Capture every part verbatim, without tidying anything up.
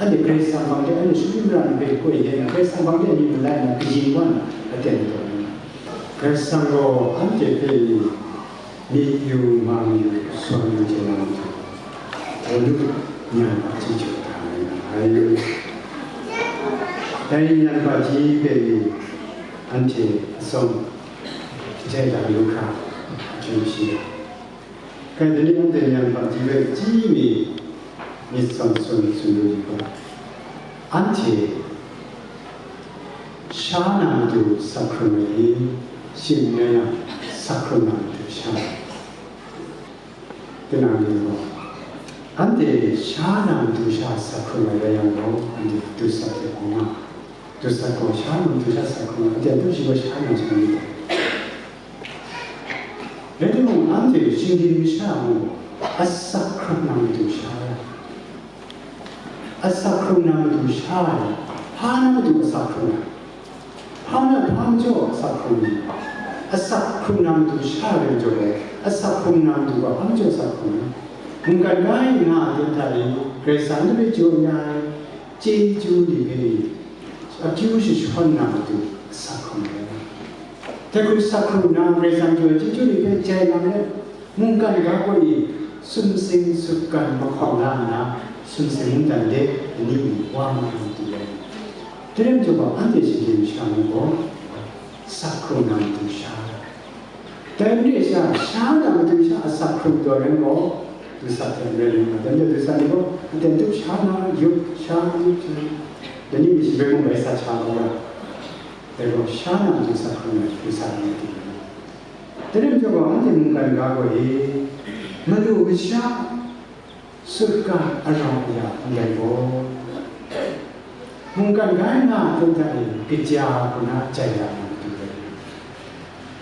Anhte Karai Kasang hpang de anhte shawng mara ni hpe koi de na, Karai Kasang hpang de myit malai na, kayin wa na, aten taw na. Karai Kasang gaw anhte hpe myit yu mang yu, sawn yu chye na matu, Pawlu nyan hpaji jaw da ai. Dai nyan hpaji hpe anhte atsawm jai da lu hkra, chyu shi ai. Kai dai ni anhte nyan hpaji hpe chyi mi myit sawn sawn tsun lu yu ga, anhte sha na matu sak hkrung ai i? Shing n rai yang, sak hkrung na matu sha ai. Tinang ni gaw, anhte sha na matu sha sak hkrung ai rai yang gaw, anhte dusat hte hkrum nga, dusat gaw sha na matu sha sak hkrung ai, anhte a dum shi gaw sha na jang ni dai. Rai timung, anhte shinggyim masha mung gaw, asak hkrung na matu sha ai. Asak hkrung na matu sha ai, hpa na matu asak hkrung ai? Hpa na hpa majaw asak hkrung ai? Asak hkrung na matu sha ai majaw gaw, asak hkrung na matu gaw hpa majaw asak hkrung ai? Mungkan ga ai nga ai hta e, Karai Kasang ni hpe jaw ya ai chyeju ni hpe akyu jashawn na matu asak hkrung ai. Dai hku sak hkrung na, Karai Kasang jaw ai chyeju ni hpe jai nga let, mungkan ga kaw e sumsing sutgan mahkawng la nna, sumsing mungdan de lani wa nga ai matu rai. Dai rai majaw gaw, anhte shinggyim masha mung gaw, sak hkrung na matu sha ai. Dai re ai sha, sha na matu sha asak hkrung taw rai gaw, dusat hte n rai lu ai. Dai majaw dusat ni gaw, aten tup sha na, yup sha, yup sha, lani mi shi bai mung bai sat sha kau ai. Dai gaw, sha na matu sak hkrung ai, dusat ni matu rai. Dai rai majaw gaw, anhte mungkan ga gaw e, malu masha sutgan arawng aya ndai gaw, mungkan ga ai nga ai hta e kaja hku na jai ya na matu rai.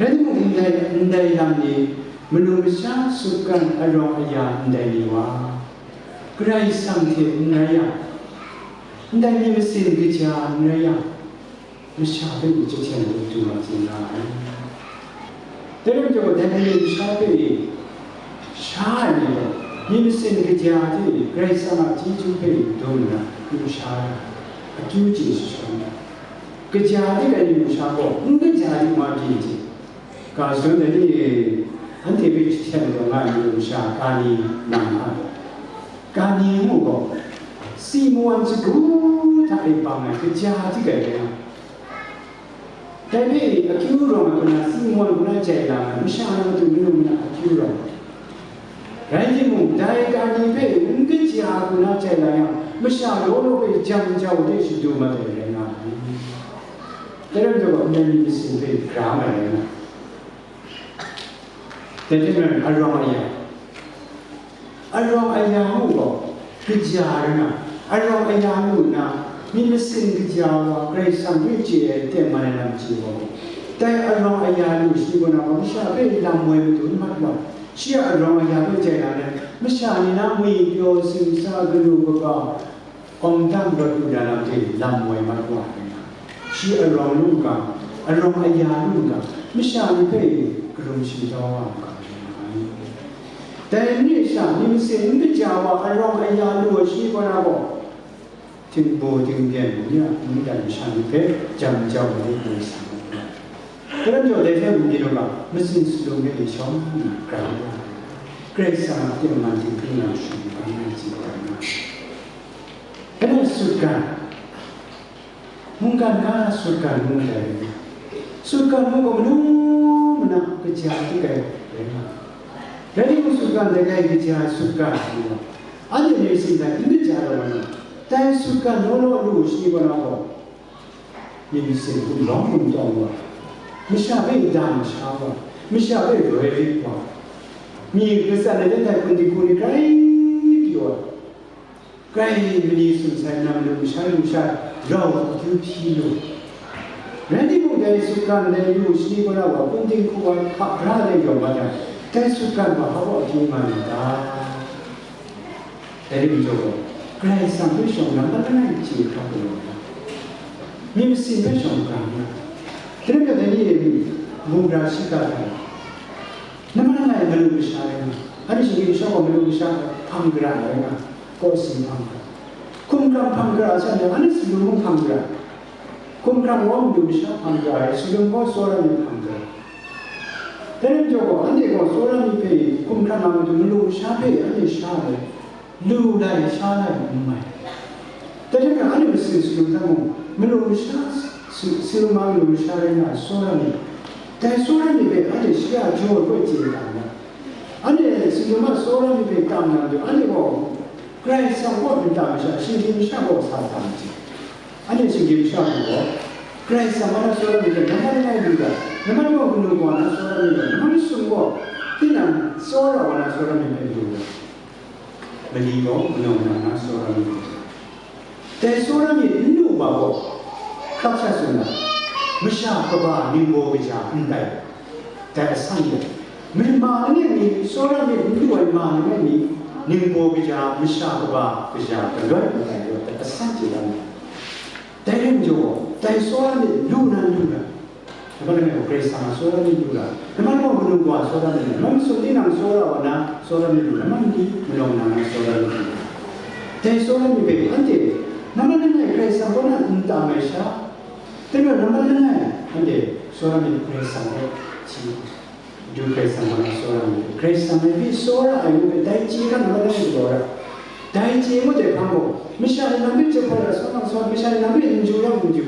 Rai timung, ndai, ndai lam ni malu masha sutgan arawng aya ndai ni wa, Karai Kasang hte n rai yang, ndai myit masin kaja n rai yang, masha hpe mung chyahten ai du ai hte nga ai. Dai rai majaw, dai mayu masha hpe sha ai ni gaw, myit masin kaja hte Karai Kasang a chyeju hpe dum nna, yu sha ai, akyu chye jashawn ai. Kaja hte gai mayu masha gaw, n kaja di ma pyi hte, ga shadawn dai ni e, anhte hpe chyahten ai nga ai mayu masha, kani nang a? Kani ngu gaw, si mawan shagu hta e bang ai kaja hte gai rai nga ai. Dai hpe akyu rawng ai hku na, si mawan hku na jai la ai, masha na matu manu mara akyu rawng. Rai timung, dai kani hpe n kaja hku na jai la yang, masha law law hpe jam jau de shadu mat ai rai nga ai. Dai rai majaw gaw, ndai myit masin hpe gra mai rai nga ai. Dai hte maren, arawng aya, arawng aya ngu gaw, kaja rai nga, arawng aya lu nna, myit masin kaja wa, Karai Kasang hpe chye ai tengman ai lam chye wa gaw, dai arawng aya lu shi kaw na gaw, masha hpe lam woi matu n mat wa, shi a arawng aya hpe jai na let, masha ni na ngwi pyaw, simsa, galu kaba, awng dang rawt lu ya lam hte lam woi mat wa ai nga, shi arawng lu n ga, arawng aya lu n ga, masha ni hpe karum shagrau wa n ga ai. Dai re ai sha, myit masin n kaja wa, arawng aya lu ai shi kaw na gaw, htingbu htingbyen ni a mungdan masha ni hpe jam jau ai hku sa mat ai. Karan jaw dai hte mung, ginau ga, masin shalum hpe shawng nna gra lu ai. Karai Kasang a tengman dinghpring na shawng kang na chye ai. Dai sutgan, mungkan ga sutgan ngu ai. Sutgan ngu gaw manu mana kaja hte gai rai nga ai. Rai timung, sutgan dai gai kaja ai sutgan ngu ai. Anhte myit masin dai n kaja ai wa na, dai sutgan law law lu ai shi wa na gaw, myit masin hkum lawm hkum tawng wa, masha hpe dam sha wa, masha hpe roi rit wa, myi latsan ai dan ai hpun dinghku ni grai pyi wa, grai mani sum sai nna, manu masha yu sha rau akyu hpyi lu. Rai timung, dai sutgan dai yu shani kaw na wa hpun dinghku wa hka hkra dai yawng mat ai, dai sutgan wa hpa baw akyu nga na ta? Dai rai majaw gaw, Karai Kasang hpe shawng lam pat langai chye hkra galaw ai, myit masin hpe shawng hkra n nga ai. Dai rai majaw, dai ni e mung, mung ra shiga hta e, namang langai malu masha rai nga, anhte shinggyim masha gaw malu masha hpang gara ai rai nga, kawsi hpang hkra. Hkumhkrang hpang gara sha ni, anhte shalum mung hpang gara. Hkumhkrang gaw malu masha hpang gara ai, shalum gaw tsawra myit hpang gara. Dai rai majaw gaw, anhte gaw tsawra myit hpe hkumhkrang a matu malu masha hpe anhte sha ai, lu lai sha lai n mai. Dai hte maren anhte masin shalum hta mung, malu masha, si-, shalum a malu masha rai nga ai tsawra myit. Dai tsawra myit hpe anhte shi a jaw kawai chye nga ai. Anhte shalum a tsawra myit hpe tam na matu, anhte gaw Karai Kasang kaw nta masha, shinggyim masha kaw sa tam ai. Anhte shinggyim masha ni gaw, Karai Kasang wa na tsawra myit gaw, nambat langai lu ga, nambat gaw kanu gaw na tsawra myit gaw, nambat masum gaw, tinang tsawra wa na tsawra myit hpe lu ga, mali gaw manaw manang na tsawra myit gaw. Dai tsawra myit n lu wa gaw, hkrak sha tsun ai, masha kaba ningbaw kaja n tai. Dai asan e, myit ma langai mi, tsawra myit n lu ai ma langai mi, ningbaw kaja, masha kaba kaja, galoi n tai, dai asan chye dan ai. Dai rai majaw gaw, dai tsawra myit lu na n lu na? Nambat langai gaw Karai Kasang a tsawra myit lu ra, nambat gaw kanu wa tsawra myit lu, nambat masum tinang tsawra wa na tsawra myit lu, nambat mali manaw manang na tsawra myit lu ra. Dai tsawra myit hpe anhte nambat langai Karai Kasang kaw na n tam ai sha, dai rai nambat langai anhte tsawra myit Karai Kasang kaw hti. Madu Karai Kasang wa na tsawra myit, Karai Kasang rai hpe tsawra ai ngu hpe dai chye hkam nambat langai galaw ra. Dai chye ngut ai hpang gaw, masha ni nang hpe jahpawt ai, tsawra, tsawra, masha ni nang hpe n ju rawng n ju,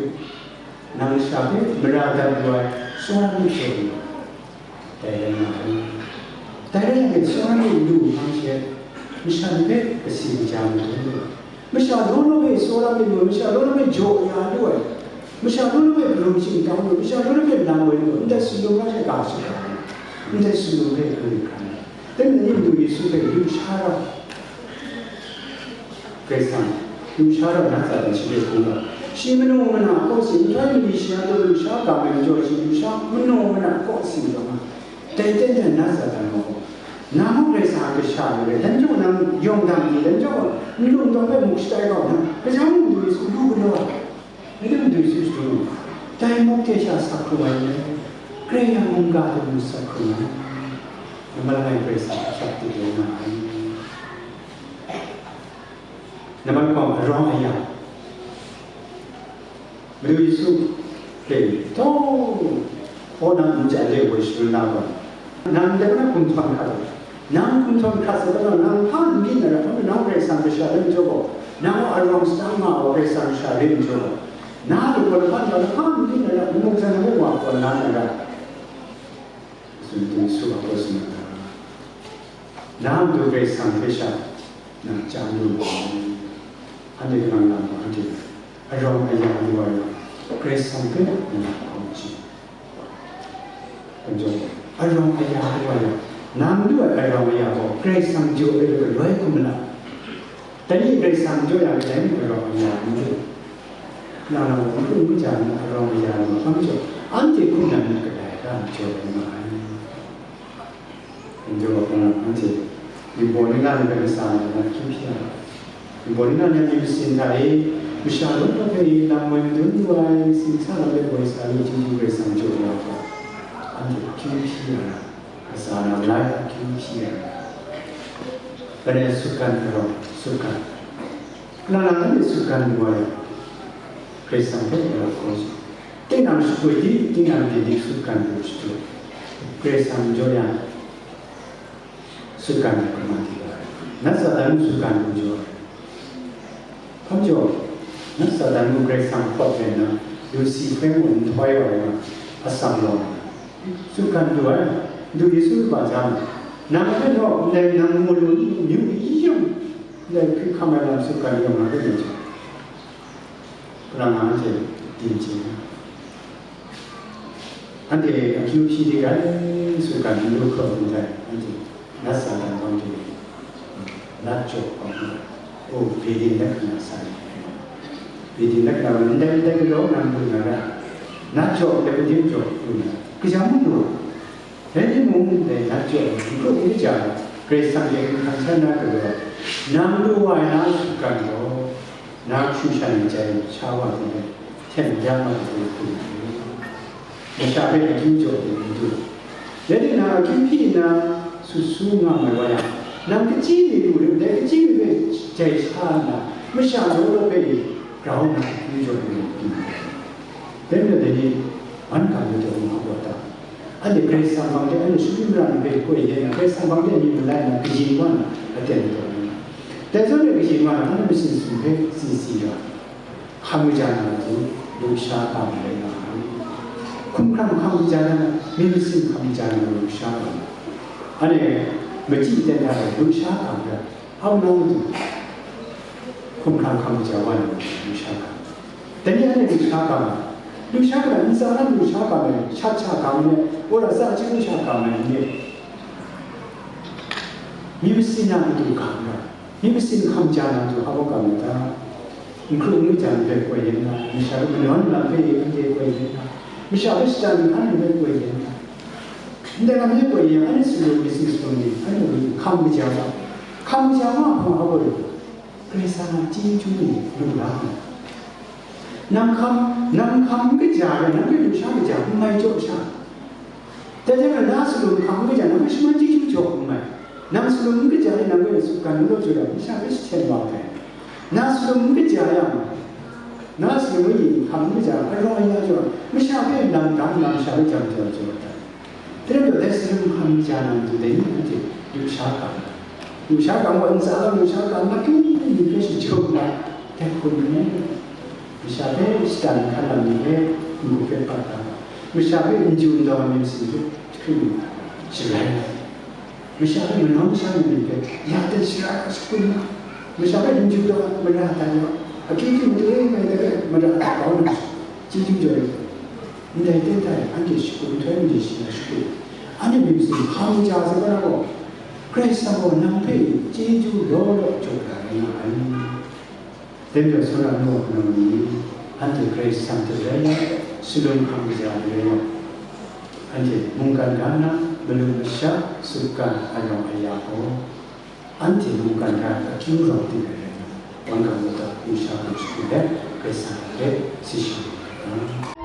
nang sha hpe mara dat lu ai tsawra myit hte dai rai nga ai. Dai rai yang e, tsawra myit lu hpang she, masha ni hpe kasi kaja madun lu ai. Masha law law hpe tsawra myit lu ai, masha law law hpe jaw ya lu ai, masha law law hpe hparum shingtang lu ai, masha law law hpe lam woi lu ai, ndai shalum hpe ga shada ai, ndai shalum hpe hkrit hkran ai. Dai majaw Madu Yesu hpe lu sha ra, Karai Kasang, lu sha ra na Satan shi hpe hkung ga, shi manu mana kaw si, nhtoi mali shi a taw lu sha ga ai majaw, shi lu sha manu mana kaw si taw nga, dai ten dan na Satan gaw, nang mung Karai Kasang a kasha ni rai, dan jaw nang yawng dang ni, dan jaw nlung dawng hpe muk shatai kau nang, gaja mung Madu Yesu lu galaw ai, Madu Yesu shadum ai, dai muk hte sha sak hkrum ai ni, Karai Kasang mungga hte mung sak hkrum ai, nambat langai Karai Kasang a shak dik rai nga ai. Nambat kawng, arawng aya. Madu Yesu hpe, taw, kaw na nja le woi shalun na gaw, nang de na hkum htawn hkrat ai. Nang hkum htawn hkrat sai gaw, nang hpa n byin ai ra, hpa nang Karai Kasang kasha rai n jaw gaw, nang arawng sadang nga ai Karai Kasang kasha rai n jaw gaw, na lagaw lahkan gaw, nang hpa n byin ai ra, mungkan na mung wa kaw na ai ra. Tsun ting su a gaw tsun na ta? Na Madu Karai Kasang hpe sha nang chyam lu ai. Anhte kalang lang gaw, anhte arawng aya lu ai, Karai Kasang hpe nang hkawm chye. Kan jaw, arawng aya lu ai, nang lu ai arawng aya gaw Karai Kasang jaw ai lu ai hkum mana? Dai ni Karai Kasang jaw ya kadai mung arawng aya n lu. Nang nang hkrum kaja nna arawng aya lu hkam jaw, anhte hkum nan myit kadai ra jaw ai nga ai. Anhte wa hkrum anhte, Ningbaw ningnan hpe ntsa na, na hkyu hpyi ai. Ningbaw ningnan yan myit masin hta e, masha lawt lawt hpe e lam woi madun lu ai, sin sa lam let woi sa lu, chyeju Karai Kasang jaw ya hkra, anhte hkyu hpyi ai, ntsa na malai hkyu hpyi ai. Kane sutgan arawng, sutgan. Kalang lang anhte sutgan lu ai, Karai Kasang hpe galaw hkawm sa. Tinang shapoi di, tinang byin di sutgan lu shadu. Karai Kasang jaw yang, sutgan lu hkrum di ga ai. Nat Satan mung sutgan lu jaw ai. Hkam jaw, Nat Satan mung Karai Kasang hpawt rai nna, Lucifer mung nhtoi wa ai nga, atsam lawng ai. Sutgan lu ai, Madu Yesu hpa jan, nang hpe naw ndai nang mu lu n lu, amyu ni yang, ndai hkrit hkam ai lam sutgan yawng na hpe majaw, kalang nga anhte din chye nga. Anhte akyu hpyi dik ai, sutgan n lu hkrum ndai, anhte Nat Satan gaw anhte nat jaw hkawm nga, o, Beden lahkana sa ai. Beden lahkana gaw ndai ndai galaw nang lu na ra, nat jaw, Beden jaw lu na, kaja mung lu ai. Rai timung, dai nat jaw ai, n hkrup n ja ai, Karai Kasang hte n hkan sha na galaw ai, nang lu wa ai na sutgan gaw, na hkyu shan ai jai sha wa hte hten ya ma ai hku na, masha hpe akyu jaw ai n du. Rai timung, nang akyu hpyi nna, sut su nga mai wa yang, nang kachyi mi lu rim, dai kachyi mi hpe jai sha nna, Masha law law hpe grau na akyu jaw ai ni pyi ai. Dai majaw dai ni, man ga majaw nga gaw ta? Anhte Karai Kasang hpang de, anhte shingkun mara ni hpe koi yen na, Karai Kasang hpang de ni malai na, kayin wa na, aten majaw ni. Dai zawn e kayin wa na, anhte masin sum hpe si si ga, hkam kaja na matu, lusha ga malai nga ai. Hkumhkrang hkam kaja na, myit masin hkam kaja na, lusha ga. Anhte machyi ten hta e lusha ga ga, Hpa nang matu hkumhkrang hkam kaja wa na lusha ga. Dai ni anhte lusha ga ma, lusha ga, ntsa lam lusha ga ma, shat sha ga ma, wora tsa chyeju sha ga ma ni, myit masin na matu ga ma, myit masin hkam kaja na matu hpa ga ma ta? N hkru n kaja ni hpe koi yen na, masha hpe manawn lam hpe anhte koi yen na, masha hpe shatan hkan ni hpe koi yen na. Ndai lam hpe koi yen, anhte sumlum ni, si sumlum ni, anhte hkam kaja ma, hkam kaja ma hpang hpa gaw, Karai Kasang a chyeju ni lu la ai. Nang hkam, nang hkam n kaja ai, nang hpe lusha kaja n mai jaw sha. Dai hte maren, na sumlum hkam n kaja, nang hpe shaman chyeju jaw n mai. Nang sumlum n kaja ai, nang hpe sutgan n law jaw yang, masha hpe jahten wa ai. Na sumlum n kaja yang, na sumlum ni hkam n kaja, arawng aya jaw, masha hpe lam dang, masha hpe jam jaw jaw ai. Dai majaw, dai sumlum hkam kaja na matu dai ni anhte lusha ga, lusha ga gaw, ntsa lam lusha ga, akyu ni hpe shachyen na, dai hku ni, masha hpe shatan hkan lam ni hpe n-gup hpe pat da, masha hpe n-ju n-dau ai myit masin hpe hkring sharai ai. Masha hpe manawn sha ai myit hpe ya dat sharai ai, shakut na, masha hpe n-ju dau ai, mara dat ya, akyu hte matu e ngai hte mara dat kau na, chyeju jaw ai. Ndai ten hta e anhte shakut nhtoi made shi na shakut, anhte myit masin hkam kaja sai gaw, Karai Kasang gaw nang hpe chyeju law law jaw da ai nga ai. Dai majaw, Sara nu wa nau ni, anhte Karai Kasang hte rai yang, sumlum hkam kaja ni rai yang, anhte mungkan ga nna, malu masha, sutgan arawng aya gaw, anhte mungkan ga akyu rau ting ai rai nna, wan ga mata, lusha ga shakut let, Karai Kasang hpe si shang ai.